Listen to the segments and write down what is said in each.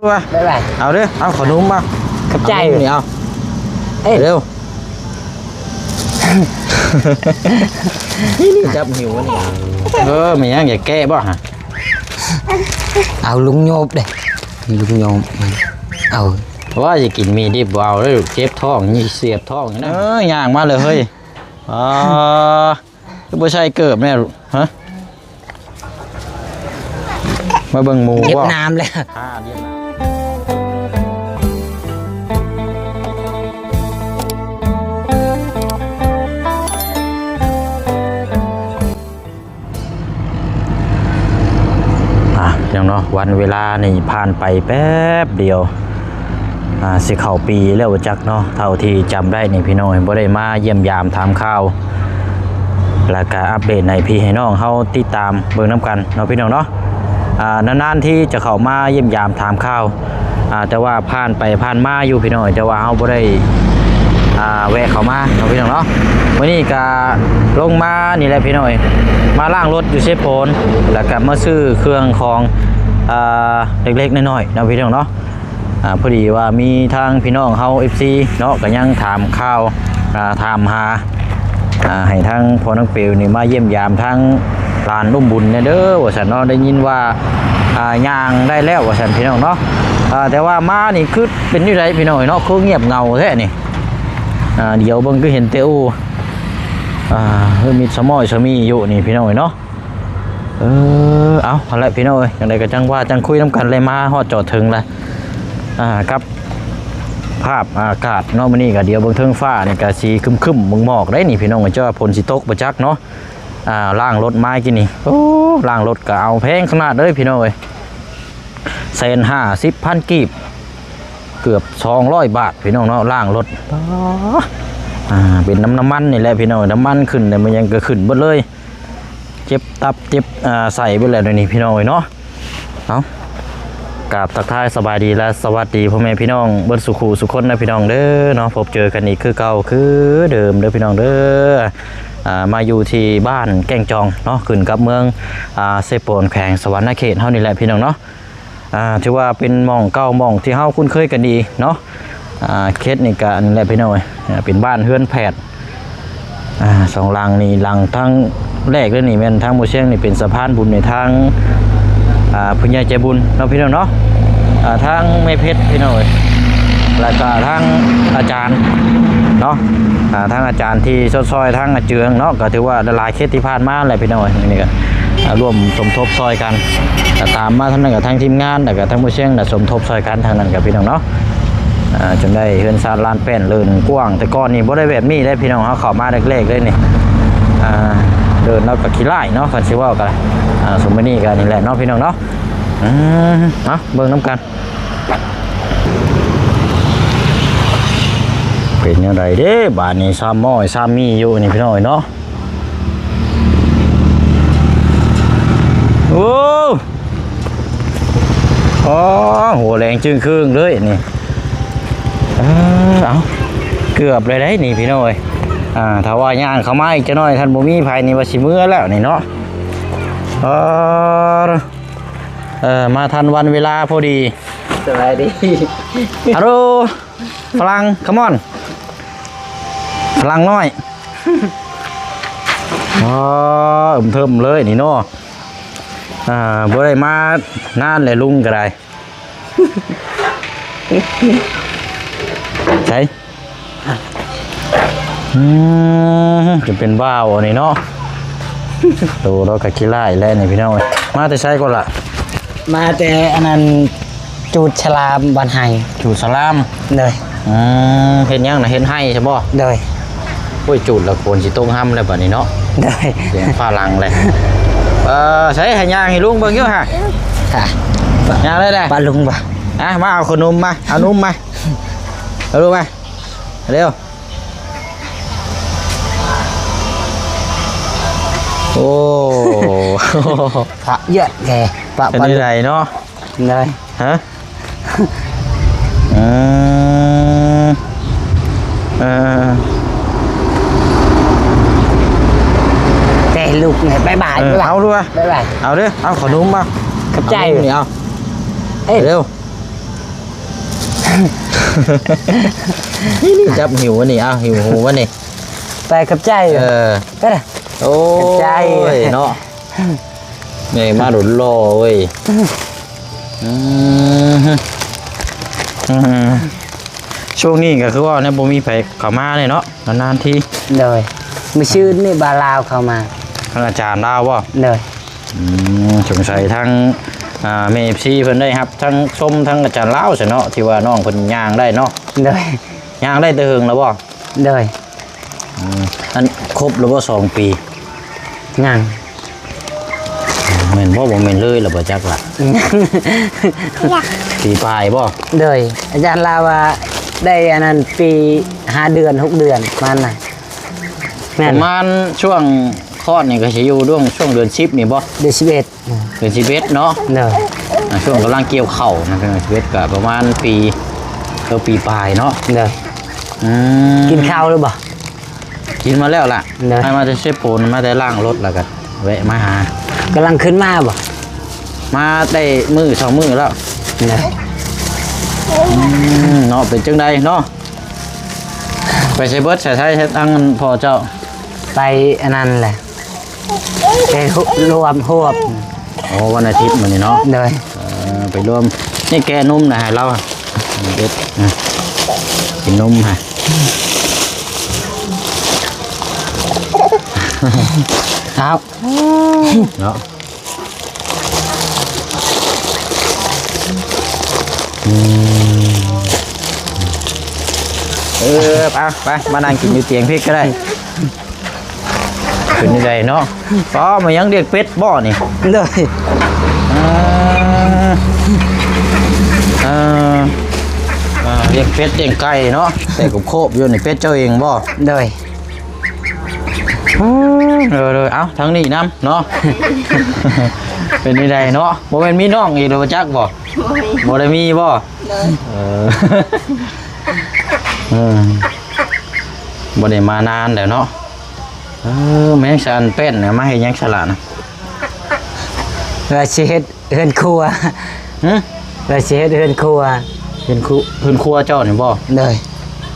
ວ່າ ບາຍບາຍ ເອົາເດີ້ ເອົາຂະໜົມມາ ຂອບໃຈ ເອົານີ້ ເອົາ ເອີ ເລັວ ນີ້ ນີ້ ຈັບຫິ້ວອັນນີ້ ເອີ ແມ່ນຫຍັງ ຢາກແກະບໍ່ຫະ? ເອົາລຸງໂຍບເດ້ ລຸງໂຍບ ເອົາ ວ່າຊິກິນໝີ່ດິບ ບໍ່ເອົາເດີ້ ເຈັບທ້ອງ ນີ້ສຽບທ້ອງຢູ່ນະ ເອີ ຍ່າງມາເລີຍເຮີ້ຍ ອໍ ຄືບໍ່ໃສ່ເກີບແນ່ ຮະ? ມາເບິ່ງໝູ ເຈັບ ບໍ່ ນ້ຳແລ້ວ ອ່າ ວຽດນາມ ອ່າ ພີ່ນ້ອງເນາະ ວັນເວລານີ້ຜ່ານໄປແປັບດຽວ ອ່າ ຊິເຂົ້າປີແລ້ວບໍ່ຈັກເນາະ ເທົ່າທີ່ຈຳໄດ້ນີ້ພີ່ນ້ອງ ບໍ່ໄດ້ມາຢ້ຽມຢາມຖາມຂ່າວ ແລ້ວກະອັບເດດໃຫ້ພີ່ໃຫ້ນ້ອງເຮົາຕິດຕາມເບິ່ງນຳກັນເນາະພີ່ນ້ອງເນາະ ອ່າ ນານໆທີຈະເຂົ້າມາຢ້ຽມຢາມຖາມຂ່າວ ອ່າ ແຕ່ວ່າຜ່ານໄປຜ່ານມາຢູ່ພີ່ນ້ອງ ແຕ່ວ່າເຮົາບໍ່ໄດ້ ອ່າ ແວະເຂົ້າມາເນາະພີ່ນ້ອງເນາະ ມື້ນີ້ກະລົງມານີ້ແຫຼະພີ່ນ້ອງ ມາລ້າງລົດຢູ່ເຊໂປນ ແລ້ວກະມາຊື້ເຄື່ອງຂອງ ອ່າ ເລັກໆນ້ອຍໆເນາະພີ່ນ້ອງເນາະ ອ່າ ພໍດີວ່າມີທາງພີ່ນ້ອງເຮົາ ເອັຟຊີ ເນາະ ກໍຍັງຖາມຂ່າວ ອ່າ ຖາມຫາ ອ່າ ໃຫ້ທາງພໍ່ນາງເປວນີ້ມາຢ້ຽມຢາມທາງຫຼານອຸ້ມບຸນແດ່ເດີ້ ວ່າຊັ້ນເນາະ ໄດ້ຍິນວ່າ ອ່າ ຍ່າງໄດ້ແລ້ວ ວ່າຊັ້ນພີ່ນ້ອງເນາະ ອ່າ ແຕ່ວ່າມານີ້ຄືເປັນຢູ່ໃດພີ່ນ້ອງເນາະ ຄືງຽບເຫງົາແທ້ນີ້ ອ່າ ດຽວເບິ່ງຄືເຫັນແຕ່ອູ່ ອ່າ ຄືມີສະໝ້ອຍສະມີຢູ່ນີ້ພີ່ນ້ອງເນາະ. ເອີ ເອົາ ຫັ້ນແຫຼະພີ່ນ້ອງເອີຍ ຈັ່ງໃດກໍຈັ່ງວ່າຈັ່ງຄຸຍນຳກັນ ແລະ ມາຮອດຈອດເຖິງລະ ອ່າ ກັບພາບອາກາດເນາະ ມື້ນີ້ກໍດຽວເບິ່ງເທິງຟ້ານີ້ກໍຊິຄຶ້ມໆ ເບິ່ງໝອກໄດ໋ນີ້ພີ່ນ້ອງເອີຍ ຈະວ່າຝົນຊິຕົກບໍ່ຈັກເນາະ ອ່າ ລ້າງລົດມາກີ້ນີ້ ໂອ້ ລ້າງລົດກໍເອົາແພງຂະໜາດເລີຍພີ່ນ້ອງເອີຍ ແສນຫ້າສິບພັນກີບ ເກືອບສອງຮ້ອຍບາດພີ່ນ້ອງເນາະ ລ້າງລົດ ອ່າ ເປັນນຳ ນ້ຳມັນນີ້ແຫຼະພີ່ນ້ອງ ນ້ຳມັນຂຶ້ນແລ້ວ ມັນຫຍັງກໍຂຶ້ນເບິດເລີຍ ເຈັບຕັບເຈັບ ອ່າ ໄສ້ເບິດແລ້ວດຽວນີ້ພີ່ນ້ອງເອີຍເນາະ ເອົາ ກາບທັກທາຍສະບາຍດີ ແລະ ສະຫວັດດີພໍ່ແມ່ພີ່ນ້ອງເບິດສູ່ຄູ່ສູ່ຄົນນະພີ່ນ້ອງເດີເນາະ ພົບເຈີກັນອີກຄືເກົ່າຄືເດີມເດີພີ່ນ້ອງເດີ ອ່າ ມາຢູ່ທີ່ບ້ານແກ້ງຈອງເນາະ ຂຶ້ນກັບເມືອງ ອ່າ ເຊໂປນ ແຂວງສະຫວັນນະເຂດເຮົານີ້ແຫຼະພີ່ນ້ອງເນາະ ອ່າ ຖືວ່າເປັນໝ່ອງເກົ່າໝ່ອງທີ່ເຮົາຄຸ້ນເຄີຍກັນດີເນາະ ອ່າ ເຂດນີ້ກະອັນນີ້ແຫຼະພີ່ນ້ອງເອີຍ ອ່າ ເປັນບ້ານເຮືອນແຝດ ອ່າ ສອງຫຼັງນີ້ ຫຼັງທາງແລກເລີຍນີ້ແມ່ນທາງໝູ່ຊຽງນີ້ເປັນສະພານບຸນໃນທາງ ອ່າ ຜູ້ໃຫຍ່ໃຈບຸນເນາະພີ່ນ້ອງເນາະ ອ່າ ທາງແມ່ເພັດພີ່ນ້ອງເອີຍ ແລ້ວກະທາງອາຈານເນາະ ອ່າ ທາງອາຈານທີ່ຊົດຊ່ອຍທາງອາເຈືອງເນາະ ກໍຖືວ່າຫຼາຍໆເຂດທີ່ຜ່ານມາແຫຼະພີ່ນ້ອງເອີຍ ນີ້ກະ ອ່າ ຮ່ວມສົມທົບຊ່ອຍກັນ ກໍຕາມມາທາງນັ້ນກໍທາງທີມງານ ແລ້ວກໍທາງໝູ່ຊຽງນະ ສົມທົບຊ່ອຍກັນທາງນັ້ນກໍພີ່ນ້ອງເນາະ ອ່າ ຈົນໄດ້ເຮືອນຊານລານແປ້ນເລີນກວ້າງ ແຕ່ກ່ອນນີ້ບໍ່ໄດ້ແບບນີ້ເດ້ພີ່ນ້ອງ ເຮົາເຂົ້າມາແລກໆເລີຍນີ້ ອ່າ ເດີ່ນລາວກໍຂີ້ລ້າຍເນາະ ຄັນຊິເວົ້າກໍ ອ່າ ຊຸມມື້ນີ້ກໍນີ້ແຫຼະເນາະພີ່ນ້ອງເນາະ ອືມ ເອົາ ເບິ່ງນຳກັນ ເປັນແນວໃດເດ້ ບາດນີ້ ຊາມໝ້ອຍຊາມມີຢູ່ນີ້ພີ່ນ້ອງເນາະ. ໂອ້ ອໍ ຫົວແດງຈຶ່ງຄຶ່ງເລີຍນີ້ ເອີ ເອົາ ເກືອບແລ້ວໄດ໋ນີ້ພີ່ນ້ອງເອີຍ ອ່າ ຖ້າວ່າຍ່າງເຂົ້າມາອີກຈັກໜ້ອຍ ທ່ານບໍ່ມີໃຜນີ້ວ່າຊິເມືອແລ້ວນີ້ເນາະ ເອີ ເອີ ມາທັນວັນເວລາພໍດີ ສະບາຍດີ ຮາໂລ ຝຣັ່ງ ຄຳອອນ ຝຣັ່ງນ້ອຍ ອໍ ອຶມເທິມເລີຍນີ້ເນາະ ອ່າ ບໍ່ໄດ້ມານານແລ້ວ ລຸງກໍໄດ້ ໃສ ອືມ ຈະເປັນບ່າວອັນນີ້ເນາະ ໂຕລາວກໍຂີ້ລ້າຍແລ້ວນີ້ພີ່ນ້ອງເອີຍ ມາແຕ່ໃສກ່ອນລະ? ມາແຕ່ອັນນັ້ນ ຈູດສະລາມບ້ານໄຮ່ ຈູດສະລາມ ໂດຍ ອືມ ເຮັດຫຍັງນະ ເຮັດໄຮ່ຊະບໍ່? ໂດຍ ໂອ້ຍ ຈູດແລ້ວຝົນຊິຕົກຮຳແລ້ວບາດນີ້ເນາະ ໂດຍ ສຽງຟ້າຫຼັງເລີຍ ເອີ ໃສໃຫ້ຍ່າງໃຫ້ລຸງເບິ່ງຢູ່ຫະ ຫະ ຍ່າງເລີຍແຫຼະ ປະລຸງບໍ່ ອ່ະ ມາເອົາຂະໜົມມາ ເອົາໜົມມາ ເອົາລູກມາ ເລັວ ໂອ້ ພະເຍອະແກ ປະ ເປັນຈັ່ງໃດເນາະ? ໂດຍ ຮະ ອືມ ເອີ ແກະລູກນີ້ ບາຍບາຍ ເອີ ບາຍບາຍ ເອົາດ້ວຍ ບາຍບາຍ ເອົາເດີ້ ເອົາຂະໜົມມາ ຂອບໃຈ ເອົານີ້ ເອົາ ເອີ ເລັວ ນີ້ໆ ຈັບຫິວອັນນີ້ ອ້າວ ຫິວຫູມັນນີ້ ໄປ ຂອບໃຈ ເອີ ໄປລະ ໂອ້ຍ ຂອບໃຈເນາະ ແມ່ມາໂດນລໍເວີຍ ອືມ ອືມ ຊ່ວງນີ້ກໍຄືວ່າແນວບໍ່ມີໃຜເຂົ້າມາເລີຍເນາະ ນານໆທີ ໂດຍ ມື້ຊືນນີ້ບ່າວລາວເຂົ້າມາ ທາງອາຈານລາວບໍ່? ໂດຍ ອືມ ສົງໄສທາງ ອ່າ ແມ່ເອັຟຊີເພິ່ນໄດ້ຮັບທັງຊົມທັງອາຈານລາວຊະເນາະ ທີ່ວ່ານ້ອງເພິ່ນຍ່າງໄດ້ເນາະ ໂດຍ ຍ່າງໄດ້ແຕ່ເຫິງແລ້ວບໍ່? ໂດຍ ອືມ ອັນຄົບແລ້ວບໍ່ສອງປີ? ຍັງ ແມ່ນບໍ່? ບໍ່ແມ່ນເລີຍລະບໍ່ຈັກລະ ຍັງ ປີປາຍບໍ່? ໂດຍ ອາຈານລາວວ່າໄດ້ອັນນັ້ນປີຫ້າເດືອນ ຫົກເດືອນປະມານນັ້ນ ແມ່ນ ປະມານຊ່ວງຄອດນີ້ກໍຊິຢູ່ຊ່ວງ ຊ່ວງເດືອນສິບນີ້ບໍ່? ເດືອນສິບເອັດ ເດືອນສິບເອັດເນາະ ໂດຍ ອ່າ ຊ່ວງກຳລັງກ່ຽວເຂົ້ານະ ເດືອນສິບເອັດກໍປະມານປີ ເອີ ປີປາຍເນາະ ໂດຍ ອືມ ກິນເຂົ້າແລ້ວບໍ່? ກິນມາແລ້ວລະ ໂດຍ ໃຫ້ມາແຕ່ເຊໂປນ ມາແຕ່ລ້າງລົດ ແລ້ວກໍແວະມາຫາ ກຳລັງຂຶ້ນມາບໍ່? ມາໄດ້ມື້ສອງມື້ແລ້ວ ໂດຍ ອືມ ເນາະ ເປັນຈັ່ງໃດເນາະ? ໄປໃສເບິດ ໃສ ໃສ ທາງພໍ່ເຈົ້າ? ໄປອັນນັ້ນແຫຼະ ໄປຮ່ວມຮວບ ອໍ ວັນອາທິດມື້ນີ້ເນາະ ໂດຍ ເອີ ໄປລວມ ນີ້ແກະນົມນະໃຫ້ລາວ ເຮັດ ອືມ ກິນນົມໃຫ້ ເອົາ ເນາະ ອືມ ເອີ ໄປ ໄປ ມານັ່ງກິນຢູ່ຕຽງພີ້ກໍໄດ້ ເປັນຈັ່ງໃດເນາະ? ອໍ ມາຍັງລ້ຽງເປັດບໍ່ນີ້? ໂດຍ ເອີ ເອີ ເອີ ລ້ຽງເປັດລ້ຽງໄກ່ເນາະ ແຕ່ກໍໂຄບຢູ່ນີ້ ເປັດເຈົ້າເອງບໍ່? ໂດຍ ເອີ ໂດຍ ເອົາ ທາງນີ້ນຳເນາະ ເປັນຈັ່ງໃດເນາະ? ບໍ່ແມ່ນມີນ້ອງອີກແລ້ວບໍ່ຈັກບໍ່? ບໍ່ໄດ້ມີບໍ່? ໂດຍ ເອີ ເອີ ບໍ່ໄດ້ມານານແລ້ວເນາະ ເອີ ແມ່ນຊັ້ນ ແປ້ນນະ ມາເຮັດຫຍັງສະລະນະ? ວ່າຊິເຮັດເຮືອນຄົວ ຫຶ? ວ່າຊິເຮັດເຮືອນຄົວ ເຮືອນ ເຮືອນຄົວເຈົ້ານີ້ບໍ່? ໂດຍ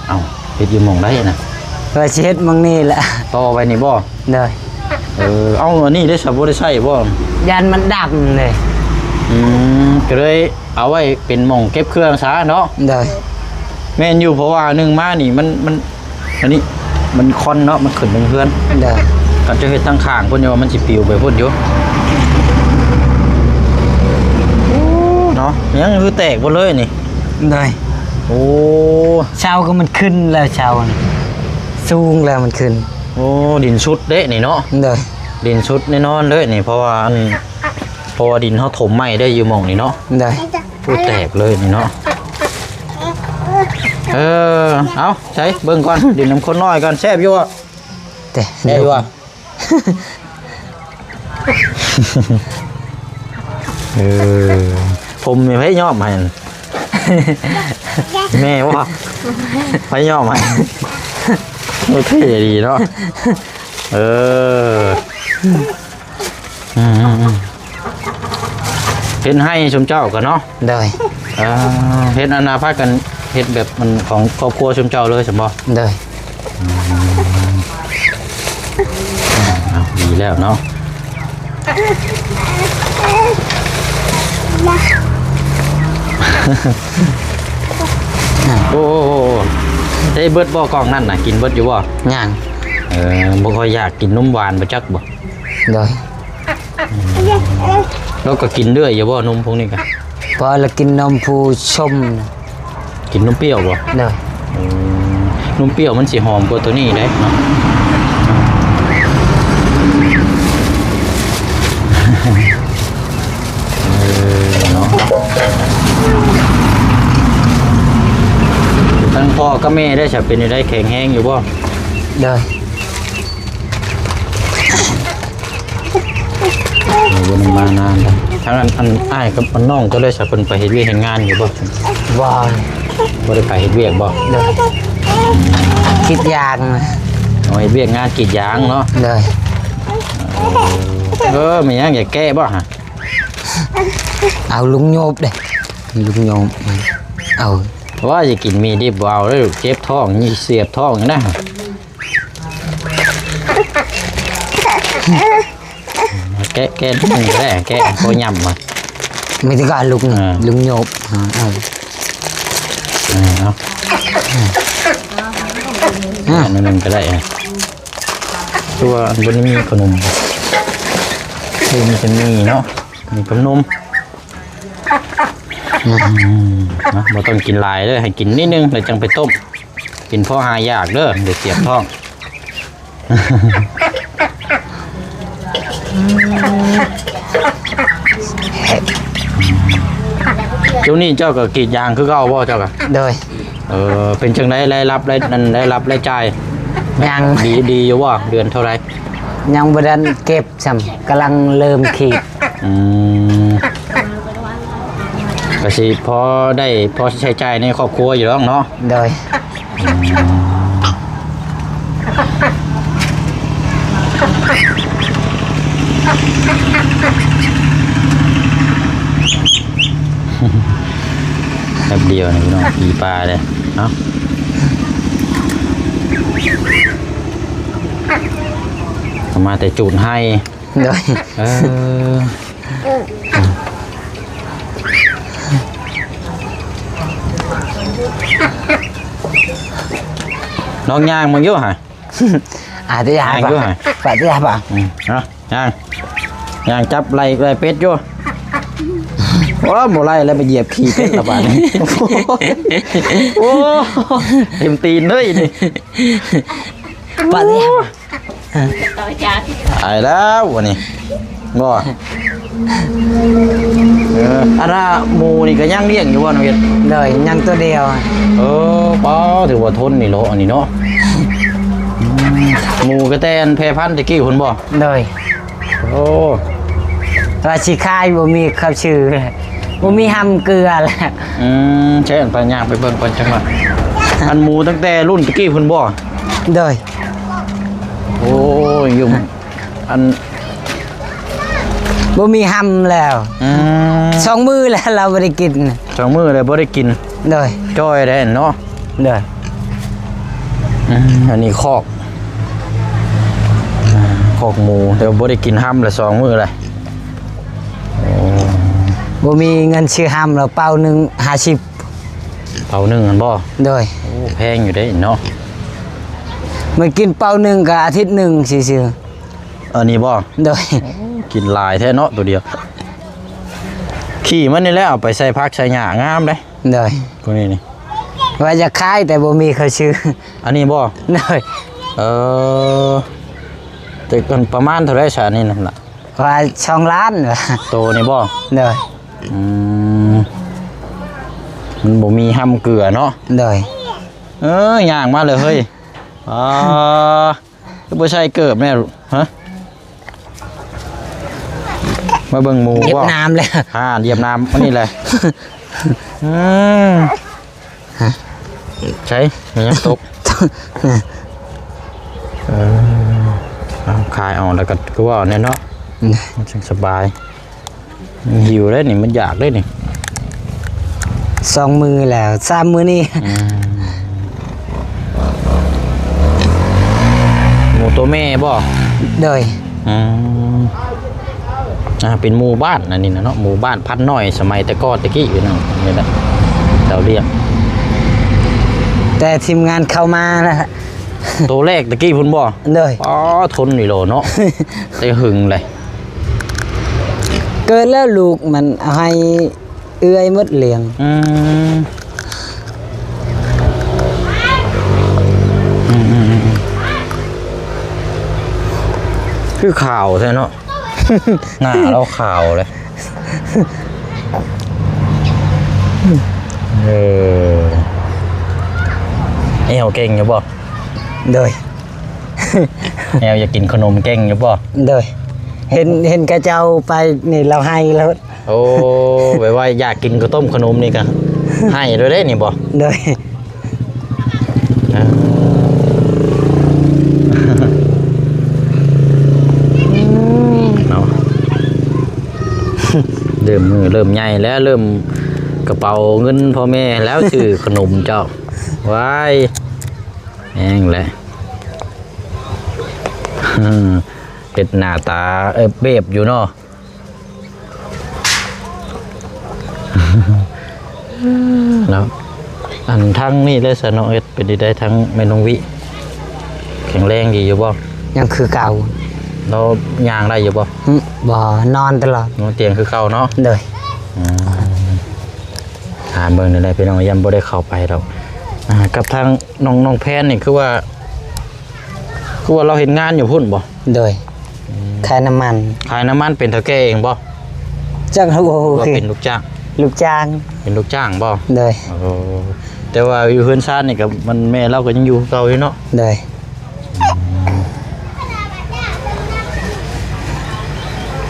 ເອົ້າ ເຮັດຢູ່ໝ່ອງໃດນະ? ວ່າຊິເຮັດໝ່ອງນີ້ແຫຼະ ຕໍ່ໄວ້ນີ້ບໍ່? ໂດຍ ເອີ ເອົາ ອັນນີ້ໄດ້ສະ ບໍ່ໄດ້ໃຊ້ບໍ່? ຢ້ານມັນດຳເດ້ ອືມ ກໍເລີຍ ເອົາໄວ້ເປັນໝ່ອງເກັບເຄື່ອງຊະເນາະ ໂດຍ ແມ່ນຢູ່ ເພາະວ່າໜຶ່ງມານີ້ມັນ ມັນ ອັນນີ້ມັນຄວັນເນາະ ມັນຂຶ້ນເທິງເຮືອນ ໂດຍ ຄັນຈະເຮັດທາງຂ້າງພຸ້ນ ຢ່າວ່າມັນຊິປິວໄປພຸ້ນຢູ່ ໂອ້ ເນາະ ຍັງຄືແຕກເບິດເລີຍນີ້ ໂດຍ ໂອ້ ເສົາກໍມັນຂຶ້ນແລ້ວ ເສົານີ້ສູງແລ້ວມັນຂຶ້ນ ໂອ້ ດິນຊຸດເດ້ນີ້ເນາະ ໂດຍ ດິນຊຸດແນ່ນອນເດ້ນີ້ ເພາະວ່າອັນ ເພາະວ່າດິນເຮົາຖົມໃໝ່ໄດ້ຢູ່ໝ່ອງນີ້ເນາະ ໂດຍ ໂອ້ ແຕກເລີຍນີ້ເນາະ ເອີ ເອົາ ໃສເບິ່ງກ່ອນ ດິນນຳຄົນນ້ອຍກ່ອນ ແຊບຢູ່ບໍ່? ແຕກ ແຊບຢູ່ບໍ່? ເອີ ຜົມນີ້ໃຜຍ້ອມໃຫ້? ແມ່ບໍ່? ໃຜຍ້ອມໃຫ້? ໂອເຄດີເນາະ ເອີ ອືມ ເຮັດໄຮ່ຊຸມເຈົ້າກໍເນາະ ໂດຍ ເອີ ເຮັດອັນນາພາກັນເຮັດແບບມັນຂອງຄອບຄົວຊຸມເຈົ້າເລີຍຊັ້ນບໍ່? ໂດຍ ອືມ ເອົາ ດີແລ້ວເນາະ ໂອ້ ໄດ້ເບິດບໍ່ກ່ອງນັ້ນນະ ກິນເບິດຢູ່ບໍ່? ຍັງ ເອີ ບໍ່ຄ່ອຍຢາກກິນນົມຫວານບໍ່ຈັກບໍ່? ໂດຍ ລາວກໍກິນເລື້ອຍຢູ່ບໍ່ ນົມພວກນີ້ກະ? ບໍ່ ລາວກິນນົມຜູ້ຊົມນະ ກິນນົມປ່ຽວບໍ່? ໂດຍ ອືມ ນົມປ່ຽວມັນຊິຫອມກວ່າໂຕນີ້ເດ້ເນາະ ເອີ ເນາະ ທາງພໍ່ກັບແມ່ໄດ້ສະ ເປັນຈັ່ງໃດ ແຂງແຮງຢູ່ບໍ່? ໂດຍ ເອີ ບໍ່ໄດ້ມານານແລ້ວ ທາງອັນ ອັນອ້າຍກັບອັນນ້ອງເຈົ້າເລີຍຊະ ເພິ່ນໄປເຮັດວຽກເຮັດງານຢູ່ບໍ່? ບໍ່ ບໍ່ໄດ້ໄປເຮັດວຽກບໍ່? ໂດຍ ກຣີດຢາງ ອໍ ເຮັດວຽກງານກຣີດຢາງເນາະ ໂດຍ ເອີ ແມ່ນຫຍັງ ຢາກແກ້ບໍ່ຫະ? ເອົາລຸງໂຍບເດ້ ລຸງໂຍບ ເອົາ ວ່າຈະກິນໝີ່ດິບ ບໍ່ເອົາເດີ້ລູກ ເຈັບທ້ອງ ນີ້ສຽບທ້ອງຢູ່ນະ. ແກະ ແກະໜຶ່ງກໍໄດ້ ແກະພໍຫຍ້ຳວ່າ ມີແຕ່ການລຸກ ເອີ ລຸກໂຍບ ເອີ ເອີ ເອົາ ອືມ ອັນໜຶ່ງກໍໄດ້ ຄືວ່າບໍ່ໄດ້ມີຂະໜົມ ຄືມີແຕ່ໝີ່ເນາະ ມີຂະໜົມ ອືມ ນະ ບໍ່ຕ້ອງກິນຫຼາຍເດີ້ ໃຫ້ກິນນິດໜຶ່ງ ແລ້ວຈັ່ງໄປຕົ້ມ ກິນພໍຫາຢາກເດີ້ ດຽວສຽບທ້ອງ. ຊ່ວງນີ້ເຈົ້າກໍກຣີດຢາງຄືເກົ່າບໍ່ເຈົ້າກະ? ໂດຍ ເອີ ເປັນຈັ່ງໃດ ລາຍຮັບ ລາຍ ອັນ ລາຍຮັບລາຍຈ່າຍ? ຍັງ ດີ ດີຢູ່ບໍ່? ເດືອນເທົ່າໃດ? ຍັງບໍ່ທັນເກັບຊ້ຳ ກຳລັງເລີ່ມກຣີດ ອືມ ກະຊິພໍໄດ້ ພໍໃຊ້ຈ່າຍໃນຄອບຄົວຢູ່ດອກເນາະ. ໂດຍ ອືມ ແປັບດຽວນີ້ພີ່ນ້ອງ ຜີປ່າເດ້ ເອົາ ເອົາມາແຕ່ຈູດໄຮ່ ໂດຍ ເອີ ລອງຍ່າງເບິ່ງຢູ່ຫະ ອາດຈະຢາກ ຍ່າງຢູ່ຫະ ປະຈະຢາກ ອືມ ເອົາ ຍ່າງ ຍ່າງຈັບໄລ່ ໄລ່ເປັດຢູ່ ໂອ້ ບໍ່ໄລ່ແລ້ວ ໄປຢຽບຂີ້ເປັດລະບາດນີ້ ໂອ້ ເຕັມຕີນເລີຍນີ້ ປະຈະຢາກ ຕາຍແລ້ວອັນນີ້ ບໍ່ ເອີ ອັນນ່າ ໝູນີ້ກໍຍັງລ້ຽງຢູ່ບໍ່ນ້ອງເວດ? ໂດຍ ຍັງໂຕດຽວ ເອີ ປ້າ ຖືວ່າທົນນີ້ເນາະ ອັນນີ້ເນາະ ໝູກະແຕອັນແພພັນຕະກີ້ພຸ້ນບໍ່? ໂດຍ ໂອ້ ວ່າຊິຂາຍ ບໍ່ມີເຂົ້າຊື້ ບໍ່ມີຫ້ຳເກືອແລ້ວ ອືມ ໃຊ້ອັນໄປຍ່າງໄປເບິ່ງກ່ອນຈັກໜ່ອຍ ອັນໝູຕັ້ງແຕ່ລຸ້ນຕະກີ້ພຸ້ນບໍ່? ໂດຍ ໂອ້ຍ ຢູ່ ອັນ ບໍ່ມີຫ້ຳແລ້ວ ອືມ ສອງມື້ແລ້ວລາວບໍ່ໄດ້ກິນ ສອງມື້ແລ້ວບໍ່ໄດ້ກິນ ໂດຍ ຈ່ອຍແລ້ວເນາະ ໂດຍ ອືມ ອັນນີ້ຄອກ ຄອກໝູ ແຕ່ວ່າບໍ່ໄດ້ກິນຫ້ຳລະສອງມື້ແລ້ວ ໂອ້ ບໍ່ມີເງິນຊື້ຫ້ຳແລ້ວ ເປົາໜຶ່ງຫ້າສິບ ເປົາໜຶ່ງຫັ້ນບໍ່? ໂດຍ ໂອ້ ແພງຢູ່ເດ້ເນາະ ມັນກິນເປົາໜຶ່ງກໍອາທິດໜຶ່ງຊື່ໆ ອັນນີ້ບໍ່? ໂດຍ ໂອ້ ກິນຫຼາຍແທ້ເນາະ ໂຕດຽວ ຂີ້ມັນນີ້ແຫຼະ ເອົາໄປໃສ່ຜັກໃສ່ຫຍ້າງາມເດ້ ໂດຍ ໂຕນີ້ນີ້ ວ່າຈະຂາຍແຕ່ບໍ່ມີເຂົາຊື້ ອັນນີ້ບໍ່? ໂດຍ ເອີ ແຕ່ມັນປະມານເທົ່າໃດຊະ ອັນນີ້ນັ້ນລະ? ວ່າສອງລ້ານ ໂຕນີ້ບໍ່? ໂດຍ ອືມ ມັນບໍ່ມີຫ້ຳເກືອເນາະ ໂດຍ ເອີ ຍ່າງມາເລີຍເຮີ້ຍ ອໍ ຄືບໍ່ໃສ່ເກີບແນ່ ຮະ ມາເບິ່ງໝູບໍ່? ຢຽບນ້ຳແລ້ວ ອ່າ ຢຽບນ້ຳ ອັນນີ້ແຫຼະ ອືມ ໃສ ມັນຍັງຕົກ ເອີ ເອົາ ຄາຍອອກແລ້ວກໍຄືວ່າແນ່ເນາະ ມັນຈັ່ງສະບາຍ ມັນຫິວເດ້ນີ້ ມັນຢາກເດ້ນີ້ ສອງມື້ແລ້ວ ສາມມື້ນີ້ ອືມ ໝູໂຕແມ່ບໍ່? ໂດຍ ອືມ ອ່າ ເປັນໝູບ້ານອັນນີ້ນະເນາະ ໝູບ້ານພັນນ້ອຍ ສະໄໝແຕ່ກ່ອນແຕ່ກີ້ຢູ່ນັ້ນ ນີ້ແຫຼະ ເຂົາລ້ຽງ ແຕ່ທີມງານເຂົ້າມານະ ໂຕແລກຕະກີ້ພຸ້ນບໍ່? ໂດຍ ອໍ ທົນຢູ່ໂລເນາະ ແຕ່ຫຶງເລີຍ ເກີດແລ້ວລູກມັນເອົາໃຫ້ ເອື້ອຍໝົດລ້ຽງ ອືມ ອືມໆ ຄືຂາວແທ້ເນາະ ໜ້າລາວຂາວເລີຍ ເອີ ແອວເກັ່ງຢູ່ບໍ່? ໂດຍ ແອວຢາກກິນຂະໜົມເກັ່ງຢູ່ບໍ່? ໂດຍ ເຫັນ ເຫັນເຂົາເຈົ້າໄປນີ້ລາວໄຫ້ໂລດ ໂອ້ ແບບວ່າຢາກກິນເຂົ້າຕົ້ມຂະໜົມນີ້ກະໄຫ້ໂລດເດ້ນີ້ບໍ່? ໂດຍ ອ່າ ເນາະ ເລີ່ມມື້ເລີ່ມໃຫຍ່ແລ້ວ ເລີ່ມກ ກະເປົາເງິນພໍ່ແມ່ແລ້ວຊື້ຂະໜົມເຈົ້າ. ວ້າຍ ແຮງແຫຼະ ເຮັດໜ້າຕາເອີບເບບຢູ່ເນາະ. ເນາະ ອັນທາງນີ້ເດ້ຊະເນາະ ເຮັດເປັນໄດ້ ທາງແມ່ນ້ອງວິ ແຂງແຮງດີຢູ່ບໍ່? ຍັງຄືເກົ່າ. ລາວຍ່າງໄດ້ຢູ່ບໍ່? ອື ບໍ່ ນອນຕະຫຼອດ. ນອນຕຽງຄືເກົ່າເນາະ? ໂດຍ. ອືມ ຖາມເບິ່ງແດ່ພີ່ນ້ອງ ຍັງບໍ່ໄດ້ເຂົ້າໄປດອກ. ອາ ກັບທາງນ້ອງ ນ້ອງແພນນີ້ ຄືວ່າ ຄືວ່າລາວເຮັດງານຢູ່ພຸ້ນບໍ່? ໂດຍ. ອືມ ຂາຍນ້ຳມັນ. ຂາຍນ້ຳມັນ ເປັນເຖົ້າແກ່ເອງບໍ່? ຈັກ ໂອ້ ເປັນລູກຈ້າງ. ລູກຈ້າງ. ເປັນລູກຈ້າງບໍ່? ໂດຍ. ໂອ້ ແຕ່ວ່າຢູ່ເຮືອນຊານນີ້ກະ ມັນແມ່ລາວກະຍັງຢູ່ຄືເກົ່າຢູ່ເນາະ? ໂດຍ. ອືມ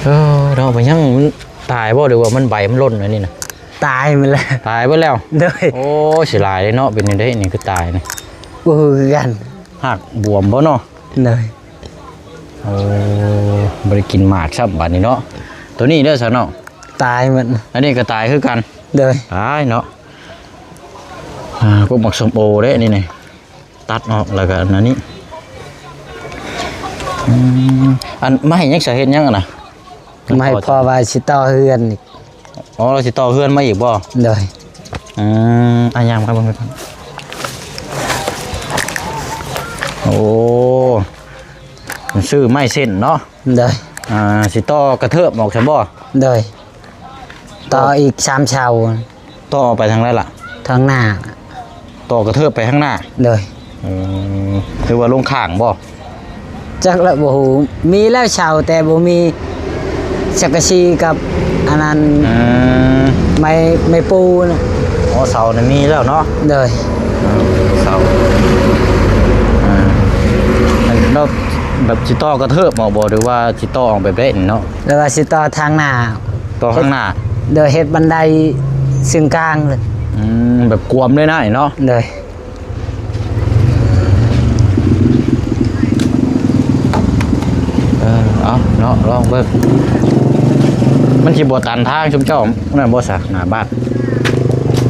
ເອີ ເນາະ ມັນຍັງ ມັນຕາຍບໍ່ ຫຼືວ່າມັນໃບມັນຫຼົ່ນອັນນີ້ນະ? ຕາຍໝົດແລ້ວ. ຕາຍເບິດແລ້ວ? ໂດຍ. ໂອ້ ເສຍດາຍເດ້ເນາະ ເປັນຈັ່ງໃດນີ້ຄືຕາຍນີ້? ບໍ່ຮູ້ຄືກັນ. ຮາກບວມບໍ່ເນາະ? ໂດຍ. ໂອ້ ບໍ່ໄດ້ກິນໝາກຊ້ຳບາດນີ້ເນາະ. ໂຕນີ້ເດີຊະເນາະ? ຕາຍໝົດ. ອັນນີ້ກະຕາຍຄືກັນ? ໂດຍ. ຕາຍເນາະ. ອາ ພວກໝາກສົ້ມໂອເດ້ນີ້ນະ ຕັດອອກ ແລ້ວກະອັນນັ້ນນີ້. ອືມ ອັນ ມາໃຫ້ຫຍັງຊະ ເຮັດຫຍັງຫັ້ນນະ? ມາໃຫ້ພໍ່ວ່າຊິຕໍ່ເຮືອນອີກ. ອໍ ລາວຊິຕໍ່ເຮືອນມາອີກບໍ່? ໂດຍ. ອືມ ອາ ຍ່າງມາເບິ່ງກ່ອນ. ໂອ້ ມັນຊື້ໄມ້ເສັ້ນເນາະ? ໂດຍ. ອາ ຊິຕໍ່ກະເທີບອອກຊັ້ນບໍ່? ໂດຍ. ຕໍ່ອີກສາມເສົາ. ຕໍ່ໄປທາງໃດລະ? ທາງໜ້າ. ຕໍ່ກະເທີບໄປທາງໜ້າ? ໂດຍ. ເອີ ຫຼືວ່າລົງຂ້າງບໍ່? ຈັກລະ ບໍ່ຮູ້. ມີແລ້ວເສົາ ແຕ່ບໍ່ມີສັງກະສີກັບອັນນັ້ນ. ອືມ ໄມ້ ໄມ້ປູນະ. ອໍ ເສົານີ້ມີແລ້ວເນາະ? ໂດຍ. ເອີ ເສົາ ອາ ແລ້ວແບບຊິຕໍ່ກະເທີບເອົາບໍ່ ຫຼືວ່າຊິຕໍ່ອອກແບບໃດນີ້ເນາະ? ຫຼືວ່າຊິຕໍ່ທາງໜ້າ. ຕໍ່ທາງໜ້າ. ໂດຍ. ເຮັດບັນໄດເຊິ່ງກາງເລີຍ. ອືມ ແບບກວມເລີຍນະເນາະ? ໂດຍ. ເອີ ເອົາເນາະ ລອງເບິ່ງ. ມັນຊິບໍ່ຕັນທາງຊຸມເຈົ້ານັ້ນບໍ່ຊະ ໜ້າບ້ານ?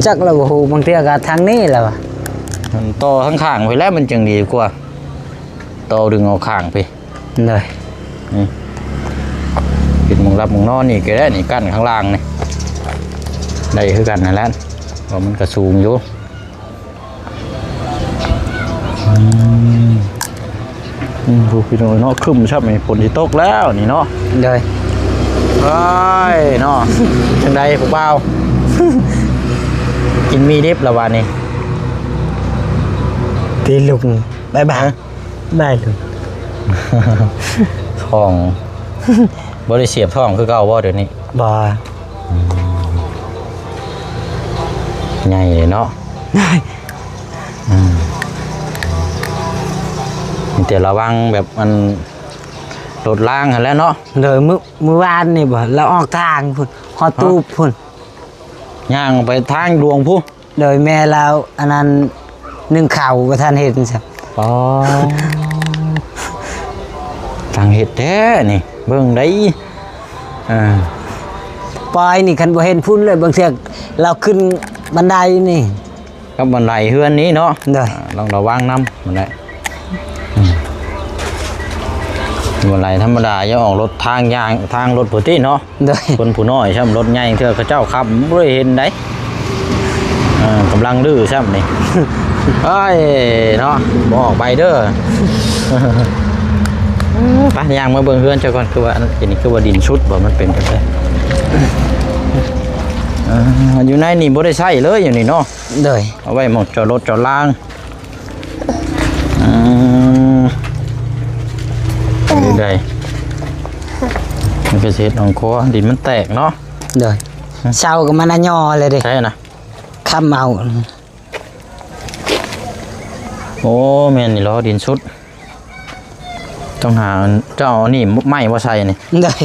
ຈັກລະ ບໍ່ຮູ້. ບາງເທື່ອກະທາງນີ້ລະວ່າ ມັນຕໍ່ທາງຂ້າງພີ້ແຫຼະ ມັນຈຶ່ງດີກວ່າ. ຕໍ່ດຶງເອົາຂ້າງພີ້. ໂດຍ. ນີ້ ເປັນໝ່ອງຫຼັບໝ່ອງນອນນີ້ກະໄດ້ນີ້ ກັ້ນຂ້າງລ່າງນີ້ ໄດ້ຄືກັນຫັ້ນແຫຼະ ເພາະມັນກະສູງຢູ່. ອືມ ອືມ ຜູ້ພີ່ນ້ອງເນາະ ຄຶ້ມຊ້ຳນີ້ ຝົນຊິຕົກແລ້ວນີ້ເນາະ. ໂດຍ. ໂອ້ຍເນາະ ຈັ່ງໃດຜູ້ບ່າວ ກິນໝີ່ດິບລະບາດນີ້? ຕີລຸງ ບາຍບາຍ. ໄດ້ເລີຍ ທ້ອງ ບໍ່ໄດ້ສຽບທ້ອງຄືເກົ່າບໍ່ດຽວນີ້? ບໍ່. ອືມ ໃຫຍ່ເລີຍເນາະ. ອືມ ມີແຕ່ລະວັງແບບອັນລົດລາງຫັ້ນແຫຼະເນາະ. ໂດຍ. ມື້ ມື້ວານນີ້ບໍ່ ລາວອອກທາງພຸ້ນ ຮອດຕູບພຸ້ນ. ຍ່າງໄປທາງຫຼວງພຸ້ນ. ໂດຍ. ແມ່ລາວອັນນັ້ນ ໜຶ້ງເຂົ້າບໍ່ທັນເຫັນຊ້ຳ. ອໍ ຊ່າງເຮັດແທ້ນີ້ ເບິ່ງໄດ້. ເອີ ປອຍນີ້ຄັນບໍ່ເຫັນພຸ້ນເລີຍ ບາງເທື່ອລາວຂຶ້ນບັນໄດນີ້ ກັບບັນໄດເຮືອນນີ້ເນາະ. ໂດຍ. ອາ ລອງລະວັງນຳຫັ້ນແຫຼະ. ອືມ ບໍ່ໄຫຼທຳມະດາ ຢ່າອອກລົດທາງຢ່າງ ທາງລົດພຸ້ນຕິເນາະ. ໂດຍ. ຄົນຜູ້ນ້ອຍຊ້ຳ ລົດໃຫຍ່ເທື່ອເຂົາເຈົ້າຂັບບໍ່ໄດ້ເຫັນໃດ. ເອີ ກຳລັງດື້ຊ້ຳນີ້. ເອີຍເນາະ ບໍ່ອອກໄປເດີ. ໄປ ຍ່າງມາເບິ່ງເຮືອນເຈົ້າກ່ອນ ຄືວ່າອັນນີ້ຄືວ່າດິນຊຸດບໍ່ ມັນເປັນຈັ່ງໃດ? ເອີ ຢູ່ໃນນີ້ບໍ່ໄດ້ໃຊ້ເລີຍ ຢູ່ນີ້ເນາະ. ໂດຍ. ເອົາໄວ້ໝ່ອງຈອດລົດຈອດລາງ. ອືມ ນີ້ໄດ໋ ມັນກະຊິເຮັດຫ້ອງຄົວ ດິນມັນແຕກເນາະ. ໂດຍ. ເສົາກະມັນອາຍໍເລີຍເດ້. ໃຊ່ນະ ຄ້ຳເອົາ. ໂອ້ ແມ່ນນີ້ເລາະ ດິນຊຸດ. ຕ້ອງຫາ ເຈົ້າເອົາອັນນີ້ ໄມ້ມາໃສ່ນີ້. ໂດຍ.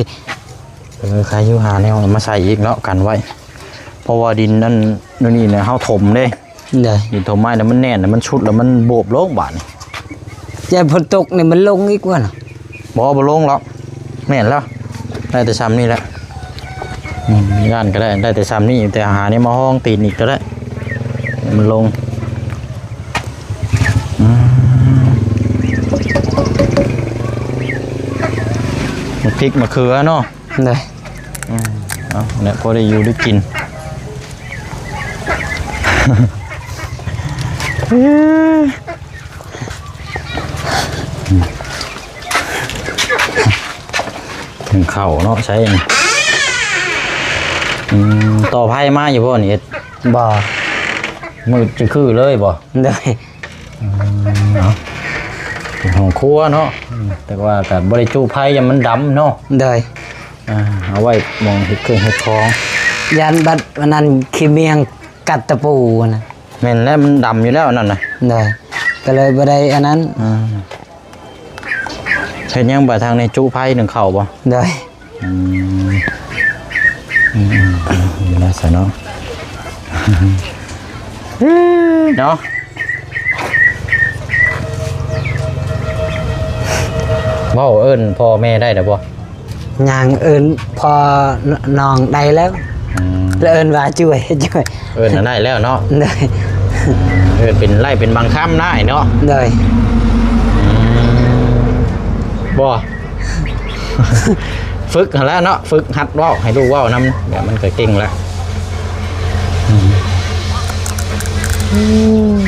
ເອີ ໃຄຢູ່ ຫາແນວມາໃສ່ອີກເນາະ ກັນໄວ້ ເພາະວ່າດິນອັນນີ້ນະ ເຮົາຖົມເດ້. ໂດຍ. ດິນຖົມໄມ້ແລ້ວມັນແໜ້ນ ແລ້ວມັນຊຸດ ແລ້ວມັນໂບບລົງບາດນີ້. ຢ່າຝົນຕົກນີ້ມັນລົງອີກວ່ານະ? ບໍ່ ບໍ່ລົງດອກ ແມ່ນແລ້ວ ໄດ້ແຕ່ຊ່ຳນີ້ແຫຼະ. ອືມ ຢ້ານກໍໄດ້ ໄດ້ແຕ່ຊ່ຳນີ້ ແຕ່ຫາແນວມາຮອງຕີນອີກກໍໄດ້ ໃຫ້ມັນລົງ. ອືມ ໝາກພິກໝາກເຂືອເນາະ. ໂດຍ. ອືມ ເອົາແຫຼະ ພໍໄດ້ຢູ່ໄດ້ກິນ. ໜຶ້ງເຂົ້າເນາະ ໃສ່ນີ້. ອືມ ຕໍ່ໄຟມາຢູ່ບໍ່ນີ້ເຮັດ? ບໍ່. ມືດຈະຄືເລີຍບໍ່? ໂດຍ. ອືມ ເອົາ ເປັນຫ້ອງຄົວເນາະ. ອືມ ແຕ່ວ່າກໍບໍ່ໄດ້ຈຸໄຟ ຢ້ານມັນດຳເນາະ. ໂດຍ. ອ່າ ເອົາໄວ້ໝ່ອງເຮັດເຄື່ອງເຮັດຂອງ ຢ້ານບັດອັນນັ້ນຂີ້ເມຍງກັດຕະປູນະ. ແມ່ນແລ້ວ ມັນດຳຢູ່ແລ້ວອັນນັ້ນນະ. ໂດຍ. ກໍເລີຍບໍ່ໄດ້ອັນນັ້ນ. ອືມ ເຮັດຫຍັງບາດທາງນີ້ ຈຸໄຟໜຶ້ງເຂົ້າບໍ່? ໂດຍ. ອືມ ອືມໆ ນີ້ລະຊະເນາະ ເນາະ. ເວົ້າເອີ້ນພໍ່ແມ່ໄດ້ແລ້ວບໍ່? ຍ່າງເອີ້ນພໍ່ນ້ອງໄດ້ແລ້ວ. ອືມ ແລ້ວເອີ້ນວ່າ ຈ້ວຍ ຈ້ວຍ ເອີ້ນນັ້ນໄດ້ແລ້ວເນາະ. ໂດຍ. ເອີ້ນເປັນໄລ່ເປັນບາງຄຳນະອ້າຍເນາະ. ໂດຍ. ອືມ ບໍ່ ຝຶກຫັ້ນແຫຼະເນາະ ຝຶກຫັດເວົ້າ ໃຫ້ລູກເວົ້ານຳ ດຽວມັນກໍເກັ່ງແລ້ວ. ອືມ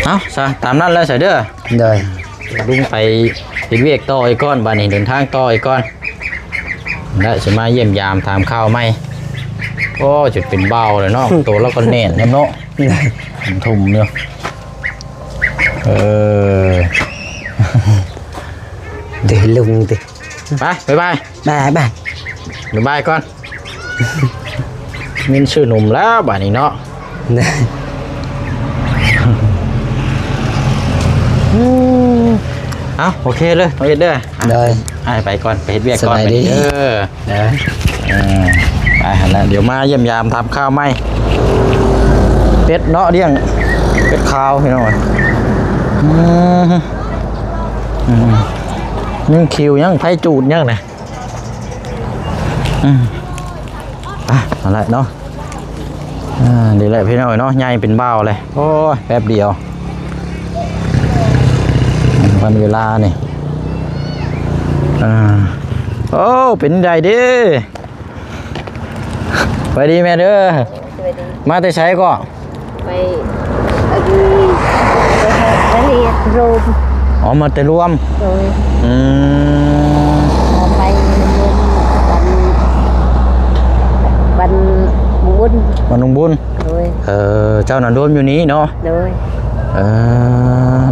ເອົາຊະ ຕາມນັ້ນແຫຼະຊະເດີ. ໂດຍ. ລຸງໄປເຮັດວຽກຕໍ່ອີກກ່ອນ ບາດນີ້ເດີນທາງຕໍ່ອີກກ່ອນ ແລ້ວຊິມາຢ້ຽມຢາມຖາມຂ່າວໃໝ່. ໂອ້ ຈົນເປັນບ່າວແລ້ວເນາະ ໂຕລາວກໍແໜ້ນແນມເນາະ ໂດຍ ທຸ່ມຢູ່. ເອີ ເດີລຸງຕິ ໄປ ບາຍບາຍ ບາຍບາຍ ບາຍບາຍກ່ອນ. ມິນຊື່ໜຸ່ມແລ້ວບາດນີ້ເນາະ. ເອົ້າ ໂອເຄເລີຍ ນ້ອງເອັດເດີ. ໂດຍ. ອ້າຍໄປກ່ອນ ໄປເຮັດວຽກກ່ອນ. ສະບາຍດີເດີ. ເອີ ໄປຫັ້ນລະ ດຽວມາຢ້ຽມຢາມຖາມຂ່າວໃໝ່. ເປັດເນາະ ລ້ຽງເປັດຂາວພີ່ນ້ອງ. ອືມ ອືມ ຍັງຂິວ ຍັງໄຟຈູດ ຍັງນະ. ອືມ ອ່ະ ນັ້ນແຫຼະເນາະ. ອ່າ ນີ້ແຫຼະພີ່ນ້ອງເອີຍເນາະ ໃຫຍ່ເປັນບ່າວເລີຍ. ໂອ້ຍ ແປັບດຽວ ວັນເວລານີ້. ອ່າ ໂອ້ ເປັນໃດເດ້? ສະບາຍດີແມ່ເດີ. ສະບາຍດີ. ມາແຕ່ໃສເກາະ? ໄປ ອັນ ໄປ ໄປເຮັດໂຮມ. ອໍ ມາແຕ່ລວມ. ໂດຍ. ອືມ ໄປໂຮມ ວັນ ວັນບຸນ ວັນບຸນ. ໂດຍ. ເອີ ເຈົ້ານະໂດມຢູ່ນີ້ເນາະ? ໂດຍ. ເອີ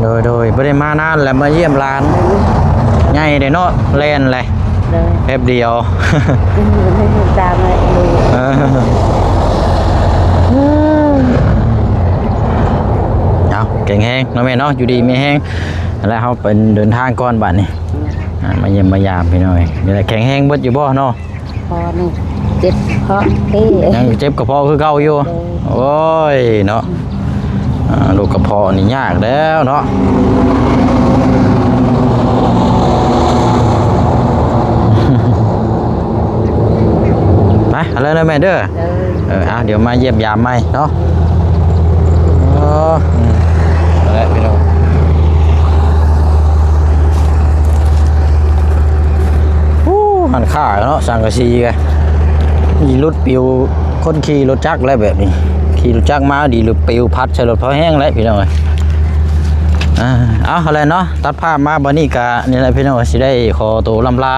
ໂດຍ ໂດຍ ບໍ່ໄດ້ມານານແລ້ວ ມາຢ້ຽມຫຼານ. ໂດຍ. ໃຫຍ່ເດ້ເນາະ ແລ່ນແຫຼະ. ໂດຍ. ແປັບດຽວ ຕາມເລີຍ. ເອີ ເອົາ ແຂງແຮງເນາະແມ່ເນາະ ຢູ່ດີມີແຮງ. ແລ້ວເຮົາເປັນເດີນທາງກ່ອນບາດນີ້. ອ່າ ມາຢ້ຽມມາຢາມພີ່ນ້ອງເອີຍ. ນີ້ແຫຼະ ແຂງແຮງເບິດຢູ່ບໍ່ເນາະ? ພໍນີ້ເຈັບກະເພາະເດ້. ຍັງເຈັບກະເພາະຄືເກົ່າຢູ່. ໂດຍ. ໂອ້ຍເນາະ ອ່າ ໂລກກະເພາະນີ້ຍາກແລ້ວເນາະ. ໄປ ເອົາເລີຍເດີແມ່ເດີ. ໂດຍ. ເອີ ອ່ະ ດຽວມາຢ້ຽມຢາມໃໝ່ເນາະ. ເອີ ອືມ ເອົາລະພີ່ນ້ອງ. ໂອ້ ຫັ້ນຂ້າເນາະ ສັງກະສີກະ ມີຫຼຸດປິວ ຄົນຂີ່ລົດຈັກແລ້ວແບບນີ້ ຂີ່ລົດຈັກມາດີຫຼຸດປິວ ພັດໃສ່ລົດພໍແຮງແລ້ວພີ່ນ້ອງເອີຍ. ອ່າ ເອົາ ເອົາແຫຼະເນາະ ຕັດພາບມາບັດນີ້ກະນີ້ແຫຼະພີ່ນ້ອງ ຊິໄດ້ຂໍໂຕລ່ຳລາ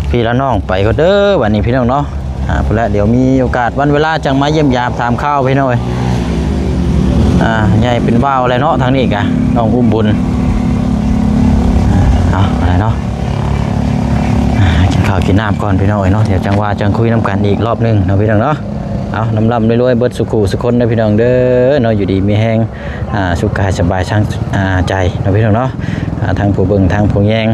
ພີ່ລະນ້ອງໄປກ່ອນເດີບັດນີ້ພີ່ນ້ອງເນາະ. ອ່າ ພຸ້ນແຫຼະ ດຽວມີໂອກາດວັນເວລາຈັ່ງມາຢ້ຽມຢາມຖາມຂ່າວພີ່ນ້ອງເອີຍ. ອ່າ ໃຫຍ່ເປັນບ່າວແລ້ວເນາະ ທາງນີ້ກະນ້ອງອຸ້ມບຸນ. ເອົາ ເອົາແຫຼະເນາະ ອ່າ ກິນເຂົ້າກິນນ້ຳກ່ອນພີ່ນ້ອງເອີຍເນາະ ດຽວຈັ່ງວ່າຈັ່ງຄຸຍນຳກັນອີກລອບໜຶ່ງເນາະພີ່ນ້ອງເນາະ. ເອົາ ລຳໆລວຍໆ ເບິດສູ່ຄູ່ສູ່ຄົນເດີພີ່ນ້ອງເດີເນາະ ຢູ່ດີມີແຮງ ອ່າ ສຸກກາຍສະບາຍທາງ ອ່າ ໃຈເນາະພີ່ນ້ອງເນາະ. ອ່າ ທັງຜູ້ເບິ່ງ ທັງຜູ້ແຍງ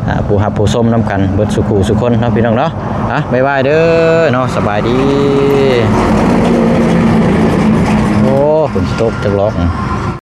ອ່າ ຜູ້ຮັບຜູ້ຊົມນຳກັນເບິດສູ່ຄູ່ສູ່ຄົນເນາະພີ່ນ້ອງເນາະ. ອ່ະ ບາຍບາຍເດີເນາະ ສະບາຍດີ. ໂອ້ ຝົນຕົກຈັກລອກ.